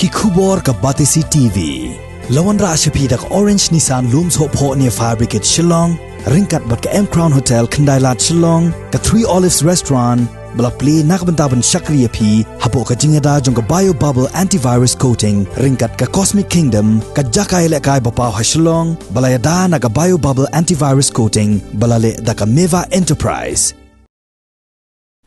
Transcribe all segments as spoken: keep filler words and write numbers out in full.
Ki khubor ka Batesi T V. La wanrah sha phi da ka Orange Nissan Lum Sohphoh near Fire Brigade Shillong, ryngkat bad ka M Crown Hotel Khyndailad Shillong, ka Three Olives Restaurant, ba la plie na ka bynta ban shakri ïa phi hapoh ka jingïada jong ka Bio Bubble Antivirus Coating, ryngkat ka Cosmic Kingdom, ka jaka ïalehkai ba paw ha Shillong, ba la ïada na ka Bio Bubble Antivirus Coating, ba la leh da ka Meva Enterprise.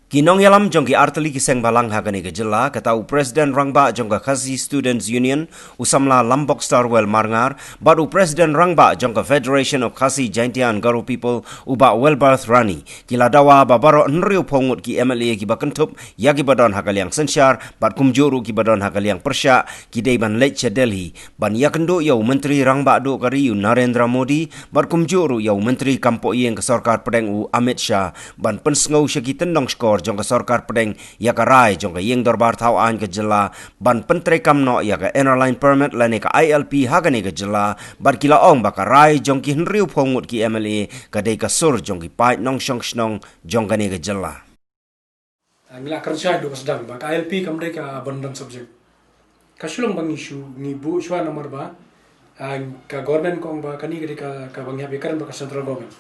Ki nongïalam jong ki artylli ki seng balang ha kane ka jylla, kata u President Rangbah jong ka Khasi Students Union, u samla Lambok Starwell Marngar, bad u President Rangbah jong ka Federation of Khasi Jaintia and Garo People, u Bah Welbarth Rani, ki la dawa ba baroh hynriewphew ngut ki M L A kiba kynthup ïa kiba don ha ka liang synshar, bad kumjuh ruh kiba don ha ka liang pyrshah, ki dei ban leit sha Delhi ban ïakynduh ïa u Myntri Rangbah Duh ka ri u Narendra Modi, bad kumjuh ruh ïa u Myntri kam poh ïing ka Sorkar Pdeng u Amit Shah, ban pynsngew sha ki tyndong shkor jong ka Sorkar Pdeng ïa ka rai jong ka Ïing Dorbar Thaw Aiñ ka jylla ban pyntreikam noh ïa ka Inner Line Permit lane ka I L P ha kane ka jylla, bad ki la ong ba ka rai jong ki hynriewphew ngut ki M L A ka dei ka sur jong ki paid nongshong shnong jong kane ka jylla. Ah, ngi la kren shai haduh ba sdang ba ka I L P kam dei ka abundant subject. Ka shu long ba ngi shu, ngi buh shuwa namar ba, ah, ka government ka ong ba kane ka dei ka, kaba ngi hap ïakren bad ka central government.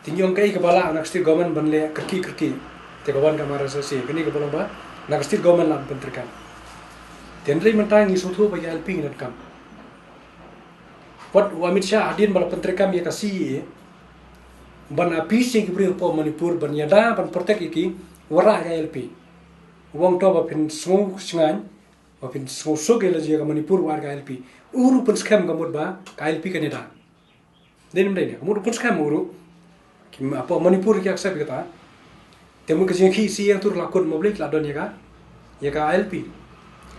Te ngi ong kaei kaba lah na ka state government ban leh kyrkieh kyrkieh. Te ka wan ka M R S S A, kane kaba long ba na ka state government lah ban pyntreikam. Te hynrei mynta ngi sngewthuh ba ka I L P ngi donkam. Wat u Amit Shah hadien ba la pyntreikam ïa ka C A A, ban appease ïa ki briew hapoh Manipur, ban ïada ban protect ïa ki, wanrah ka I L P. U ong to ba phin sngew shngaiñ, ba phin sngew suk ïa la jong ka Manipur, wanrah ka I L P. U ruh pynskhem ka mut ba ka I L P kan ïada. Dei ne ym dei ne, ka mut u pynskhem u ruh. Ki ma, hapoh Manipur ki accept ïa kata. Te mut ka jingïakhih C A A tu la kut mo, balei la don ïa ka, ïa ka I L P.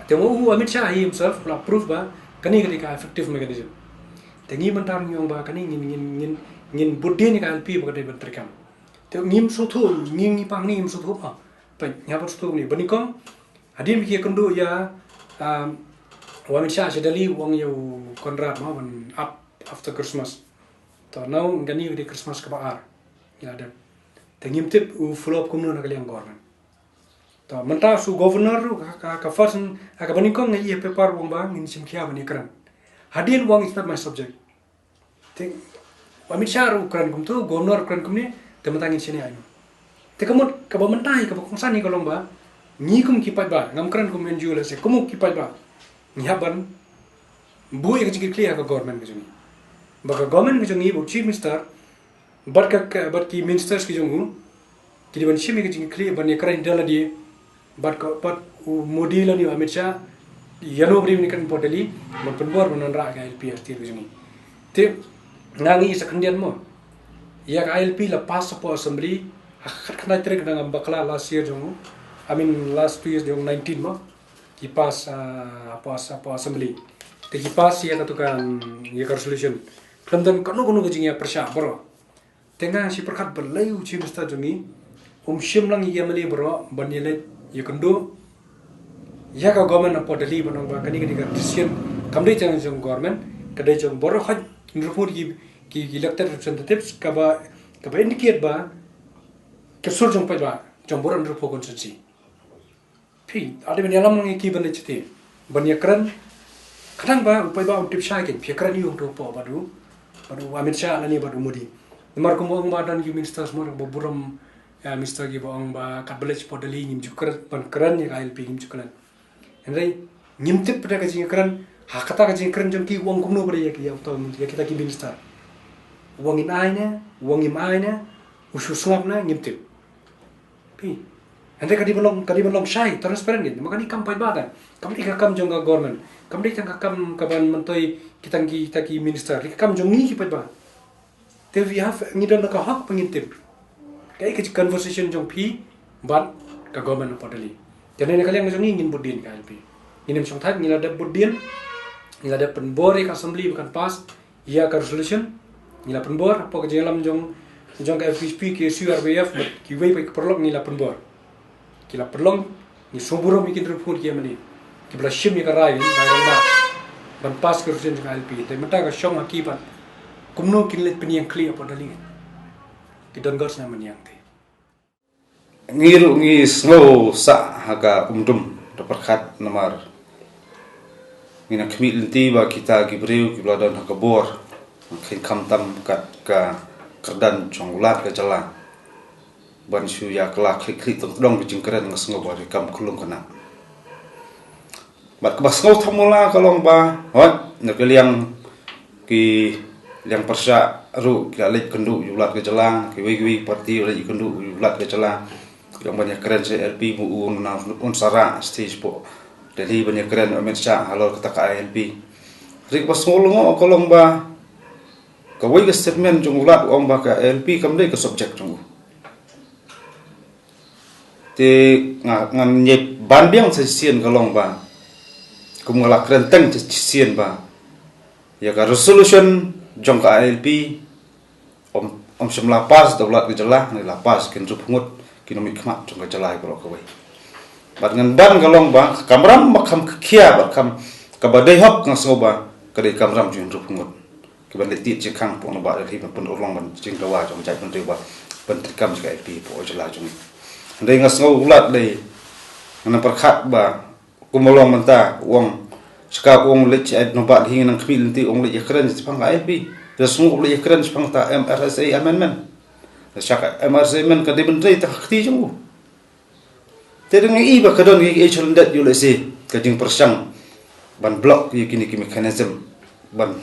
Te mut u Amit Shah he himself u la prove ba kane ka dei ka effective mechanism. Te ngi mynta ngi ong ba kane ngin, ngin, ngin, ngin bud dien ïa ka I L P ba ka dei ban treikam. Te ngim sngewthuh, ngi, ngi pang ngi ngim sngewthuh ba. Peit, ngi hap ban sngewthuh ne, ba nyngkong hadien ba ki ïakynduh ïa, um, u Amit Shah sha Delhi, u ong ïa u Conrad mo ban ap after Christmas. To now kane ka dei Christmas kaba ar. Ngi la dep. Te ngim tip u follow up kumno na ka liang government. To mynta u governor ruh ka, ka, ka first, ha kaba nyngkong nga ïohi ha paper u ong ba ngin shim khia ban ïakren. Hadien u ong it's not my subject. Te u Amit Shah ruh u kren kumto, governor u kren kumne, te mynta ngin shaniah aïu? Te ka mut kaba mynta hi kaba kongsan hi ka long ba ngi kum ki paidbah, ngam kren kum N G O lehse, kum ki paidbah, ngi hap ban buh ïa ka jingkitkhlieh ha ka government ka jong ngi. Ba ka government ka jong ngi, ba u Chief Minister bad ka, ka, bad ki ministers ki jong u, ki dei ban shim ïa ka jingkitkhlieh ban ïakren da lade bad ka, bad u Modi lane u Amit Shah, ïano ba dei ban ïakren hapoh Delhi ban pynbor ban wanrah ka I L P ha state ka jong ngi. Te nga ngi sa khyndiat mo, ïa ka I L P la pass hapoh Assembly ha ka khatkhyndai tarik, nga ngam bakla, last year jong u, I mean last two years jong nineteen mo. Ki pass, ah, pass, pass Assembly. Te ki pass ïa katu ka, mm, ïa ka resolution. Khlem don kano kano ka jingïapyrshah baroh. Te nga shu pyrkhat balei u Chief Minister jong ngi um shim lang ïa ki M L A baroh ban ïaleit ïakynduh ïa ka government hapoh Delhi ban ong ba kane ka dei ka decision kam dei jong, jong government, ka dei jong baroh hynriewphew ki, ki, ki elected representatives, kaba, kaba indicate ba ka sur jong paidbah jong baroh hynriewphew constituency. Phi, ade ban ïalam lang ïa ki ban leit shatei ban ïakren. Khnang ba u paidbah un tip shai kein, phi ïakren ïa u hangto hapoh bad u, bad u Amit Shah lane bad u Modi. Namar kumba ong ba don ki ministers mo ba burom, eh, minister kiba ong ba katba leit shapoh Delhi ngim ju kren, ban kren ïa ka I L P ngim ju kren. Hynrei ngim tip pat ka jingkren, ha kata ka jingkren jong ki u ong kumno pat ïa ki, ïa uta u, ïa kita ki minister. U ong ngin ai ne, u ong ngim ai ne, u shu sngap ne, ngim tip. Phi. Hynrei ka dei ban long, ka dei ban long shai, transparent kein. Namar kane kam paidbah tang. Kam dei ka kam jong ka government. Kam dei tang ka kam kaban myntoi ki tang ki, kita ki minister. Ka kam jong ngi ki paidbah. Te we have, ngi don ka hok ba ngin tip kaei ka conversation jong phi bad ka government hapoh Delhi. Te na ka liang jong ngi ngin bud dien ka I L P. Ngin ym shong thait, ngi la dep bud dien. Ngi la dep pynbor ïa ka assembly ba kan pass ïa ka resolution. Ngi la pynbor hapoh ka jingïalam jong, jong ka F P H P, K S U, R B F bad kiwei pat ki paralok ngi la pynbor. Ki la pynlong, ngi sngewburom ïa ki hynriewphew ki M L A kiba la shim ïa ka rai, rai rangbah ban pass ka resolution jong ka I L P. Te mynta ka shong ha ki pat kumno kin leit pynïeng khlieh hapoh Delhi. Ki don guts ne em ïa ngi te. Ngi ruh ngi sngew sah ha ka umdum da pyrkhat namar Ngi nang khmih lynti ba kita ki briew kiba la don ha ka bor, nang kheiñ khamtam kat ka kyrdan jong u Lat ka jylla ban shu ïa kylla khlieh khlieh tong tdong ki jingkren, nga sngew ba dei kam khlem khynnah. Bad kaba sngew thamula ka long ba, hooid, na ka liang ki liang pyrshah ruh ki la leit kynduh ïa u Lat ka jylla, kiwei kiwei party la leit kynduh ïa u Lat ka jylla. Ïa ban ïa kren sha I L P, mo u na un sa rah stage hapoh Delhi ban ïa kren Amit Shah halor kata ka I L P. Hynrei kaba sngew lyngngoh ka long ba kawei ka statement jong u Lat u ong ba ka I L P kam dei ka subject jong u. Te nga, ngan ïa ban biang sa shisien ka long ba, kum nga la kren tang sa shisien ba, ïa ka resolution jong ka I L P ym, ym shym la pass da u Lat ka jylla, ngi la pass ki hynriewphew ngut ki nongmihkhmat jong ka jylla baroh kawei. Bad ngan ban ka long ba ka kamram ba kham khia bad kham, kaba dei hok nga sngew ba ka dei kamram jong hynriewphew ngut kiban leit tied jingkhang hapoh nongbah Delhi ban pynurlong ban jingdawa jong ka jaitbynriew, ban treikam jong ka I L P hapoh ka jylla jong ngi. Hynrei nga sngew u Lat dei, nga nang pyrkhat ba kum u long mynta u ong, shaka u ong leit sha nongbah Delhi, nang khmih lynti, u ong leit ïa kren shaphang ka I L P. Te sngew u leit ïa kren shaphang ta M R S A amendment. Te shaka M R S A amendment ka dei ban trei tang ha ka kti jong u. Te dang ïohi ba ka don ïa ka, ïa ka lyndet ïa u lehse ka jingpyrshang ban block ïa kine ki mechanism ban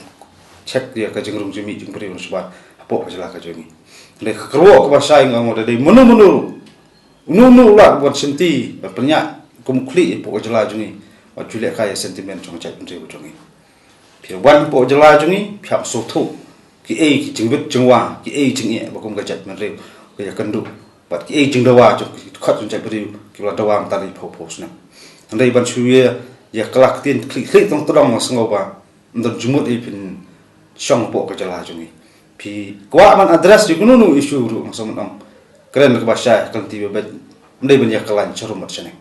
check ïa ka jingrung jingmih jingbriew shabar hapoh ka jylla ka jong ngi. Hynrei ka kyrwoh kaba shai nga ong da dei mano mano ruh, uno uno u Lat ban shimti ban pynïaid kum u khlieh hapoh ka jylla jong ngi, wat ju lehkai ïa sentiment jong ka jaitbynriew jong ngi. Phi wan hapoh jylla jong ngi, phi hap sngewthuh kiei ki jingbit jingwa, kiei jingeh ba kum ka jaitbynriew ka ïakynduh, bad kiei jingdawa jong ki dkhot jong jaitbynriew kiba la dawa mynta la phew phew snem. Hynrei ban shu ïa, ïa kylla ktien khlieh khlieh tong tdong, nga sngew ba ym don jingmut ei phin shong hapoh ka jylla jong ngi. Phi kwah ban address ïa kano kano issue ruh, nga sngew ym kren kaba shai, ka lynti ba beit, ym dei ban ïa kylla sharum bad shaneng.